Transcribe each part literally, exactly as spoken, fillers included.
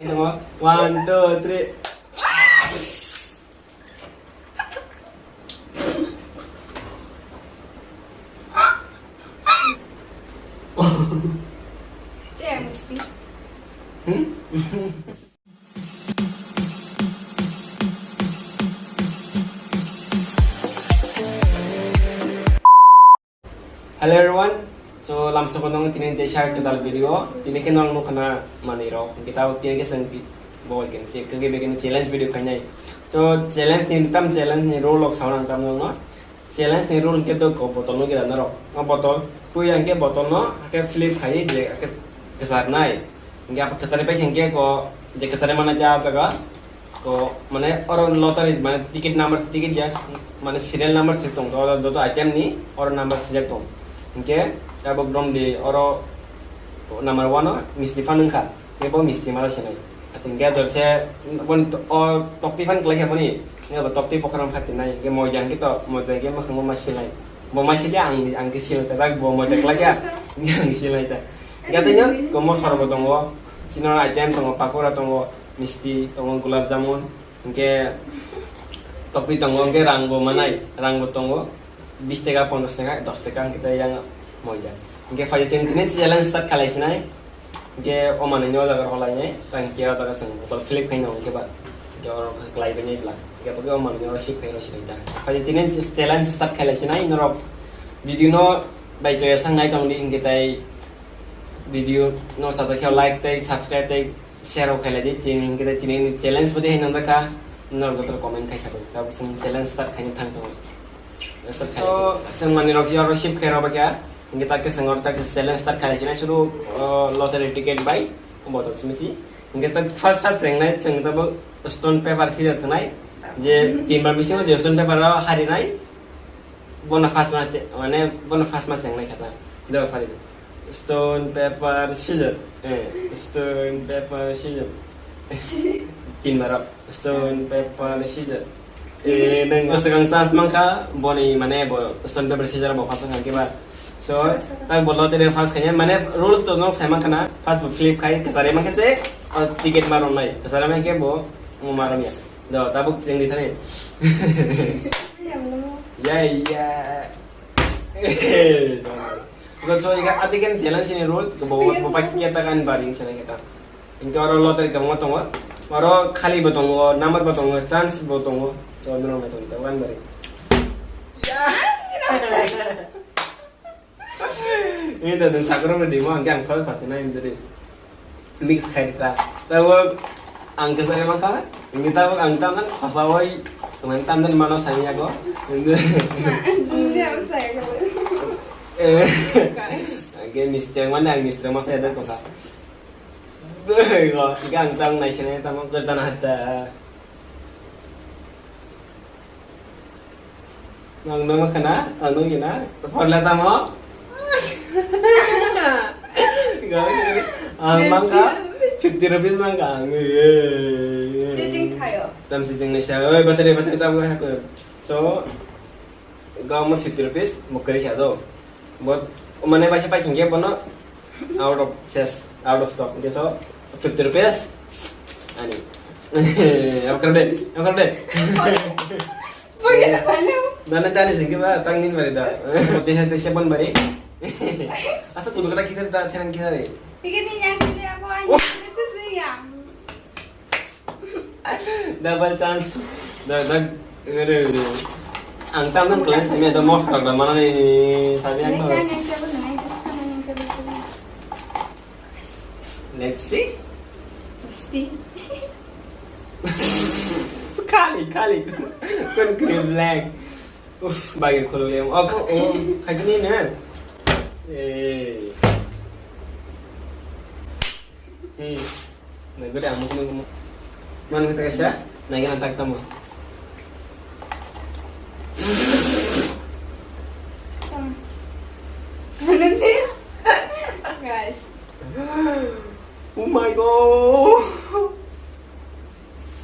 One, two, three. Cek, mesti. Hmm? Hello everyone, so lamsoko nong tini desa kedal video, tini ke nong nukana mani rok, kita tini ke sengpi boy ken si kege begini challenge video khainai, so challenge ni tam challenge ni rule lok saurang tam nong no, challenge ni rule ke to ko botol no gira norok, o botol pui yang ke botol no ke flip khai je ke kesar nai, hingke apa kesar pai hingke ko je kesar mana ja jaga, Ko, mane, oro lottery, mane, ticket number, ticket ya, mane, serial number se tong, oro joto item ni, oro number sijak tong. Hingke, tabok dom di, oro number one o misti fan wngkha, hingke bo misti mala sinai. Hingke, dorse, bon, o tokti fan kelai khe boni, hingke bo tokti bokhorok phatinai, hingke moida hingke to, moida hingke mwkhang bo ma silai. Bo ma silia ang, ang khe silai ta, bo moida kelai kha, hingke ang silai ta. Hingke tei no, ko mosor bo tongo, sino item tongo, pakora tongo, misti tongo, gulab jamun. Hingke tokti tongo, hingke rang bo manai, rang bo tongo, bis taka, ponchas taka, dos taka, hingke tei yang moida. Hingke phai chwng tini challenge start khalai sinai, hingke o manwi no jaga rw lai nai, tang hingke o jaga chwng botol flip khai no hingke ba, hingke oro khlai bai nai bla, hingke bo o manwi no sip khai rw sinai ta. Phai tini challenge start khalai sinai, norok video no bai choya sang nai tong di, hingke tei video no sajak khe like tei subscribe tei share rok khailai di, chini hingke tei tini ni challenge bo de hai nang kha, norok joto comment khai sabai, sabo chwng challenge start khaina thang tongo. Start khaina So, thang. Chwng manwi rok oro sip khai rok bakya, hingke tak khe chwng oro tak khe challenge start khaina sinai suru, o, lottery ticket bai, o botol simi si. Hingke tak first start chwng nai, chwng tabuk stone paper scissor thwnai, je tinbar bisingo je stone paper o harinai, Bono first ma che-, mane bono first ma chengnai kha ta. Do phari. Stone, paper, scissor. Eh, stone, paper, scissor. Tin barok. Stone, paper, scissor. Eh, nang swkang chance mankha, boni mane bo stone, paper, scissor bo first wngkha ba. So, Sure, sure. Tak bo lottery first khanya, mane rules to nok sai mankha na, first bo flip khai, kasari mankha se, o ticket maron nai. Kasari mankhe bo, mo maron ya. Do, tabuk chengdi thani. Ya, ya. Because so, iga atiken challenge ni rules, bo, bo, bo, pa kiya ta kan baring sana kita. Inka oro lottery kamo tongo. Oro khali bo tongo, number bo tongo, chance bo tongo. So, no, no, tongo, kan baring. Ya. Ini dah dan sakura udah demo, angke angkol pasti na ini tadi. Mix khai ta. Tabuk ang khe sai mankha. Ini tabuk ang tamdan khasawai. Teman tamdan mano sani ako. Ini aku saya kalau. Eh. Angke mistake mana ang mistake masa ada kok. Bego, ikan tang nai sini tamo kereta nata. Nang nang khana, ang nang ina, porla tamo. Ang mangka, fifty rupees mangka, ang. Cheating khayo. Tam cheating ni sa, oi, battery, battery, tam ko hapo. So, gama fifty rupees, mukri kya do. But, mane baisa pai khinge bono, out of, ses, out of stock. Hingke so, fifty rupees. Ani. Apa kerde? Apa kerde? Bagi apa ni? Dana tani singke ba, tangin bari da. Tesa tesa pon bari. Asa kudu kata kita da, tenang kita ni. Tiga ni yang kini aku anjing itu sih yang. Double chance. Da, da, ere, ere. Ang tam nang klan sami ada mos kar da mana ni sabi ang. Let's see. Pasti. Kali, kali. Kun krim black. Uf, bagi khuluk liam. Oh, oh, kagini na. Eh. Hmm. Naguri ang mukni mo. Mana kita kasih? Nagi nantak tamu. Guys. Oh my god.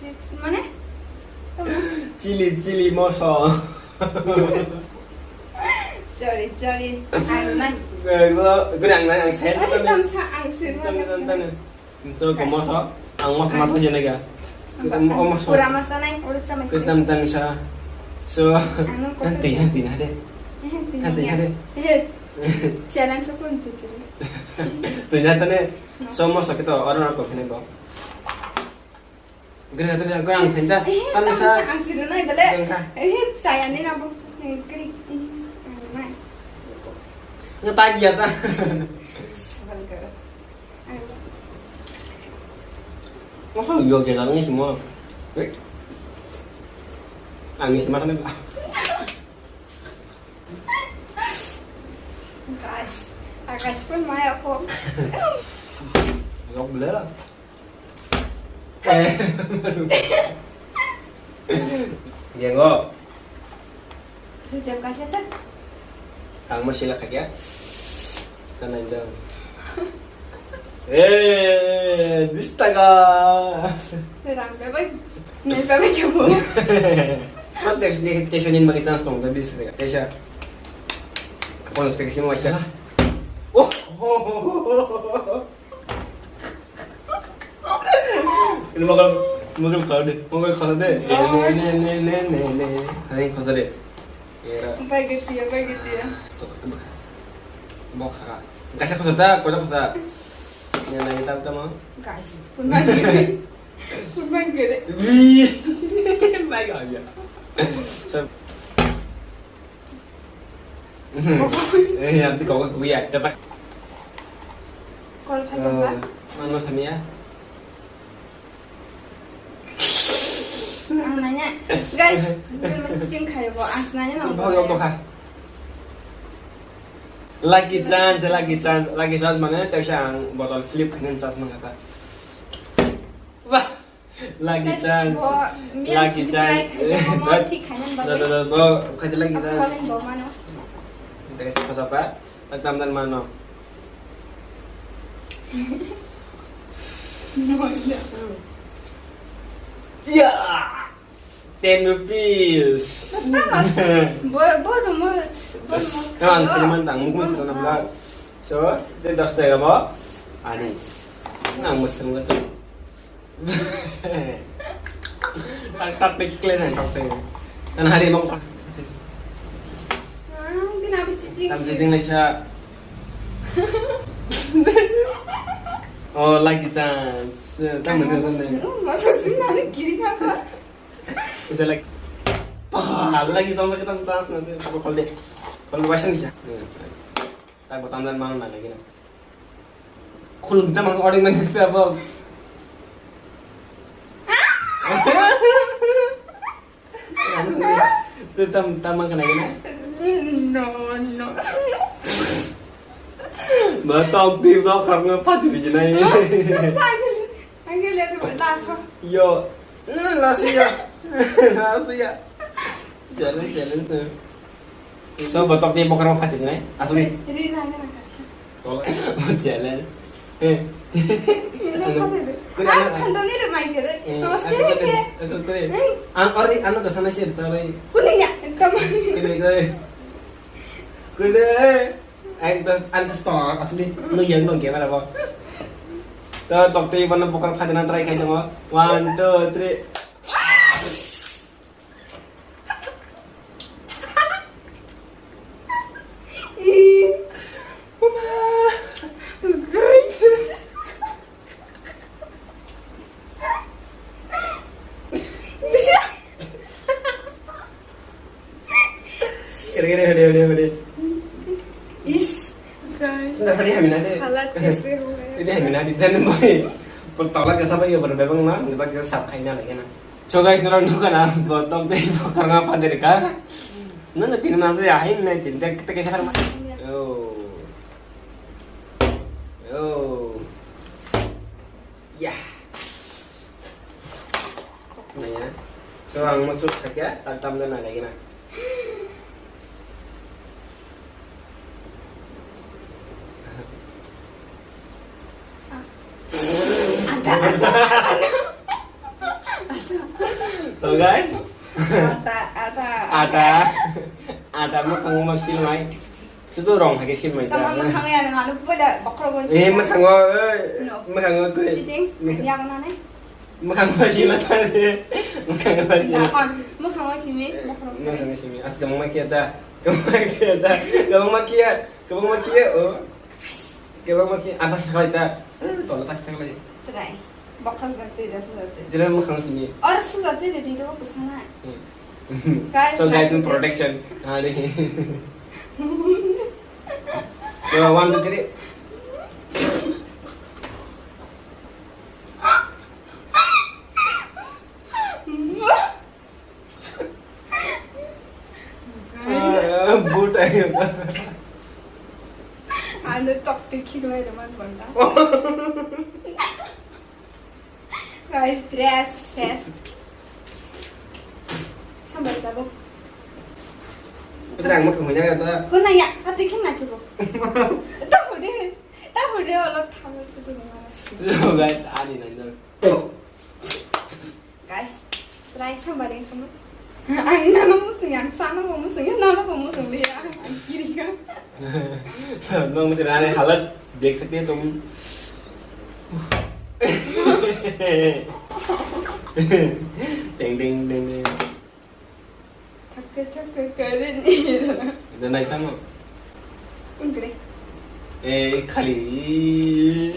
Six, mana? Chili, chili moso. Sorry, sorry. Ang nang. Gurang nang ang sen. Ay, tamsa ang sen. Tang, tang, tang. So, ko moso. Ang masa masa jene ga. Kedam, oh, masa. Pura masa nai, urut sama. Kedam tang sa. So, ang nung kotor. Tini hari, tini hari. Eh, tini hari. Tini hari. Eh, challenge ko nung tikiri. Tini hari tane. No. So, masa kita orang apa kene ba? Gre gre gre ang tenda. Eh, tang sa. Ang sirunai bele. Tang sa. Eh, saya ni nabo. Eh, kri. Eh, ang mai. Ngetai ya ta. Sebal karo. Masa iya kira nang sima? Eh? Ang sima kan? Guys, Akash pun maya kok. Yok bela. Eh. Dia kok. Sejam kasih tak? Ang masih lah kagak. Kan aja. Eh, bistaga. Rang bebek. Nel bebek ya bu. Kau tes ni tes ni bagi sans tong, tapi bistaga. Tesa. Kau tes ni macam. Oh. Ini makan, makan kau deh, makan kau deh. Ne, ne, ne, ne, ne, ne. Ini kau deh. Era. Bai gati ya, bai gati ya. Tuh, tuh, tuh. Bok saka. Kasih kau sudah, kau sudah. Yang lagi tahu tahu. Guys, kurban gede. Kurban gede. Wih. Baik aja. So, eh, nanti kau kuya, dapat. Call phai tongkha. Eh, mana Samia? Ang nanya, guys, ini mesti cheating khayo bo, ang nanya nang. Bhai, yok tongkha. Lucky chance, lucky chance, lucky chance mane, tapi ang botol flip khanin chance mangkata. Wah. Lucky chance. Lucky chance. Bo, miya sudikrai khaijak, bo, thik khainani bagwi. Da, da, da, bo, khaidi lucky chance. Ako kholin bo mano. Guys, khosapa, tak tam dan mano. No, no. Ya. Ten rupees. Bo, bo rumo, bo rumo. Kan, kan man tang, mukun tu na bla. So, ten dos taka bo. Ani. Nang muslim kan tu. Tak, tak, tak, clear na, tak, tak. Kan hari mau. Ah, kenapa cheating? Tam cheating lai sa. Oh, lucky chance. Tam mana, tam mana. Oh, masa sih, mana kiri apa? Bisa lagi. Pah, lagi sama kita chance nanti. Aku call deh. Call deh, bisa. Tak botam dan mana lagi na. Khulung kita mang ording mana kita apa? Itu tam, tam mang kena gini. No, no. Batok di batok karena pati di jenai. Angge lihat dulu, laso. Yo, no, laso ya. Laso ya. Jalan, jalan tuh. So, botok di bokar mau pati nai? Asli. Jadi nanya nang kasih. Tolak. Jalan. Eh. Ini apa itu? Kau dah, ah, kandung ni remai kere. Eh, namaste aku kau ke. Aku kau. Eh. Ang ori, anu kesana sih, tahu lagi. Kuning ya, kamu. Kau kau. Kau deh. Ang to, ang to stop, asli, no yang no game apa? To, tok tei bana bokar phajana try khai tong. One, two, three. Ih. Mama. Kere, kere, hode, hode, hode. Is, guys. Nda hode hamina de. Halat kaise hua hai? Ide hamina de, dan boy. Por tola kaisa bai, por bebang na, nda kaisa sap khai na lagi na. So guys, nora nukana, botok dei bokar nga pader ka. Nang tin na ya, hain na tin, tek tek kaisa harma. Oh. Oh. Ya. Naya. So, ang mo chuk thakya, tak tam da na lagi na. Ada, ada, ada. So, guys. Ada, ada. Ada. Ada mo kang mo silmai. Sudu rong hai khe silmai ta. Tamo mwkhang ya nang anu puila bokhorok gon. Eh, mwkhango, eh, no. Mwkhango kre. Cheating, ya ko nane. Mwkhang bai simi ta de. Mwkhang bai simi. Dakon, mwkhango simi, bokhorok. Mwkhang simi. As kwbangma khiya ta. Kwbangma khiya ta. Kwbangma khiya. Kwbangma khiya. O. Kwbangma khiya. Atas khalai ta. Eh, tola tas khalai. Trai. Bokhang jati, rasa jati. Jira mwkhang simi. Or su jati de, di do kusana. Hmm. Guys, so guys, in protection. Are. Yo, one, two, three. Ah, boot ayo. Ano tok te khiklai roman bonda. Guys, dress, dress. Sambar jabo. Ito ang mas kumanya kata. Ko na ya, ate khin na tubo. Tahu deh, tahu deh, olok thamu tu tu mana. So guys, ani nanjal. Guys, try sambar yang kamu. Ang nana musung, ang sana musung, nana musung liya, ang kiri kan. Nong tirane halat dekh sakte ho tum. Ding, ding, ding, ding. Thakke, thakke, kare ni. Ida nai tamo. Pun kre. Eh, khali.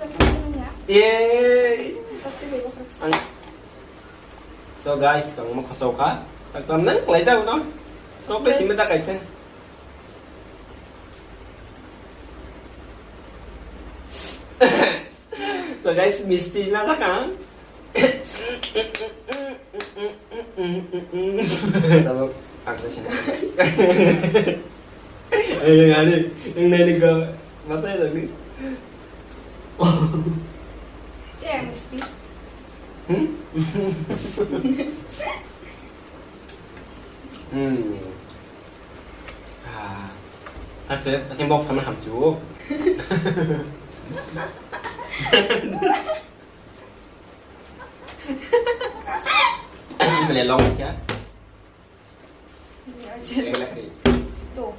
Thakke ni ya. Eh. Thakke ni ya. Ang. So guys, kang mo khosok kha. Tak tam nang lai jao no. Sok le simi ta kai thang. So guys, misti na ta kang. Tabuk ang sa sini. Eh, yang ada, yang nani kau mata itu ni. Cek misti. Hmm? Hmm. Ah. Ate, ate bok sama hamchu. Ini beli long ya. Tuh.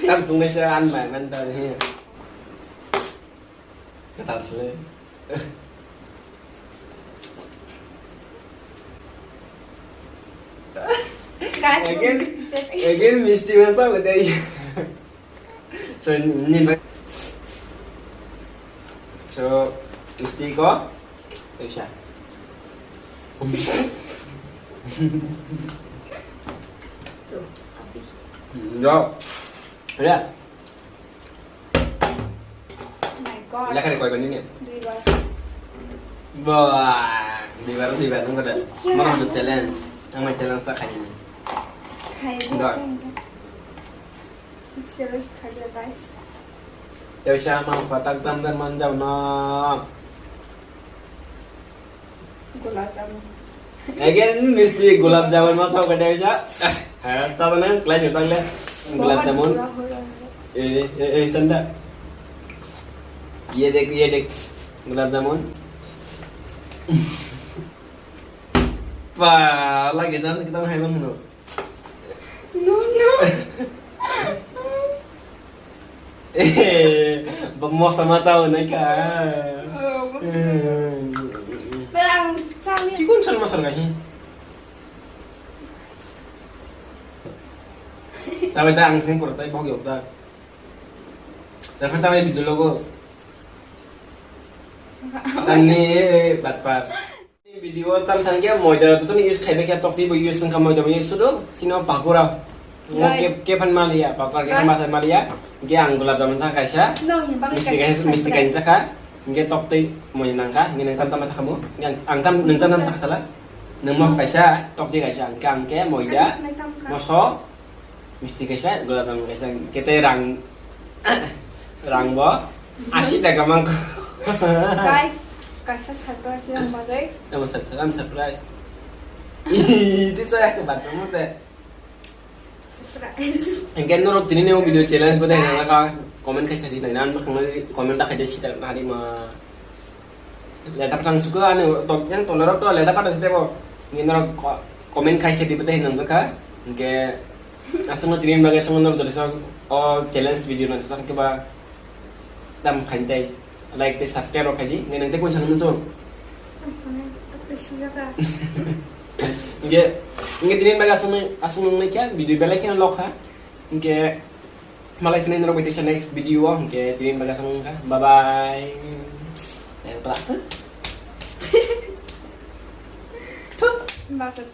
Tam tungai sa an mai man ta ni. Kata sele. Guys, again, again, misti man ta betai. So, ni ba. So, misti ko. Bisa. Tuh, habis. Hmm, yo. Ya. Oh my God. Lekha ni koi bar ni? Dui bar. Wah, dui bar, dui bar, nung kada. Iya. Mana ada challenge? Ang mai challenge ta khai ni. Khai ni. Enggak. Challenge khai ya, guys. Ya bisa, mau kotak tam dan manjau no. Gulab jamun. Again, misti gulab jamun ma thok kade ja. Ha, tada na, klai ni tangle. Gulab jamun. Bahut bura ho raha hai. Eh, eh, eh, tanda. Ye dekh, ye dekh. Gulab jamun. Pa, lagi jan kita hai bang no. No, no. Eh, bak mosa ma tao nai ka. Oh, bak mosa. Hmm. Pero ang chami. Chikon chal masar ka hi? Chami ta ang sing por tai bok yok ta. Dapat chami video logo. Tani, eh, bat par. Video tam san khe moida to toni use khaibe khe tokti bo use wngkha moida bo use sudo sino pakura. Mo Guys. Ke, ke phan maliya, pakura ke phan Guys. Masa maliya. Ke ang gulab jamun sa kaisa. No, ni bang Misti kaisa, kaisa, misti kaisa. Kaisa kha. Ke tokti moi nangkha, ke nang tam tam sa khamu. Ke ang, ang tam nang tam tam sa khala. Nang mo kaisa, tokti kaisa. Ke ang ke moida, Nang tam kha. Moso. Misti kaisa, gulab jamun kaisa, kete rang, rang bo, asi taka mang. Guys, kaisa surprise yang bagwi. Tamo surprise, tamo surprise. Ih, itu saya ke bathroom teh. Surprise. Engke norok tini ni video challenge bo dai nang ka comment kaisa di nai nan bakang comment da kaisa sita nari ma. Leta patang suka ane tok yang tolerok to leta patang site bo. Ngi norok ko-, comment khai se dibe tei nang jakha. Hingke aswk no tini bagwi aswk no dole sok o challenge video nang jakha keba tam khain tei like tei subscribe rok khai di. Ngi nang tei kun sang nung so. Sijaka. Hingke, hingke tini bagwi aswk nung, aswk nung nai kha, video belai kheno lok kha. Hingke, malai phini norok bai teisa next video o, hingke tini bagwi aswk nung kha. Bye bye. Eh, pala. Bye.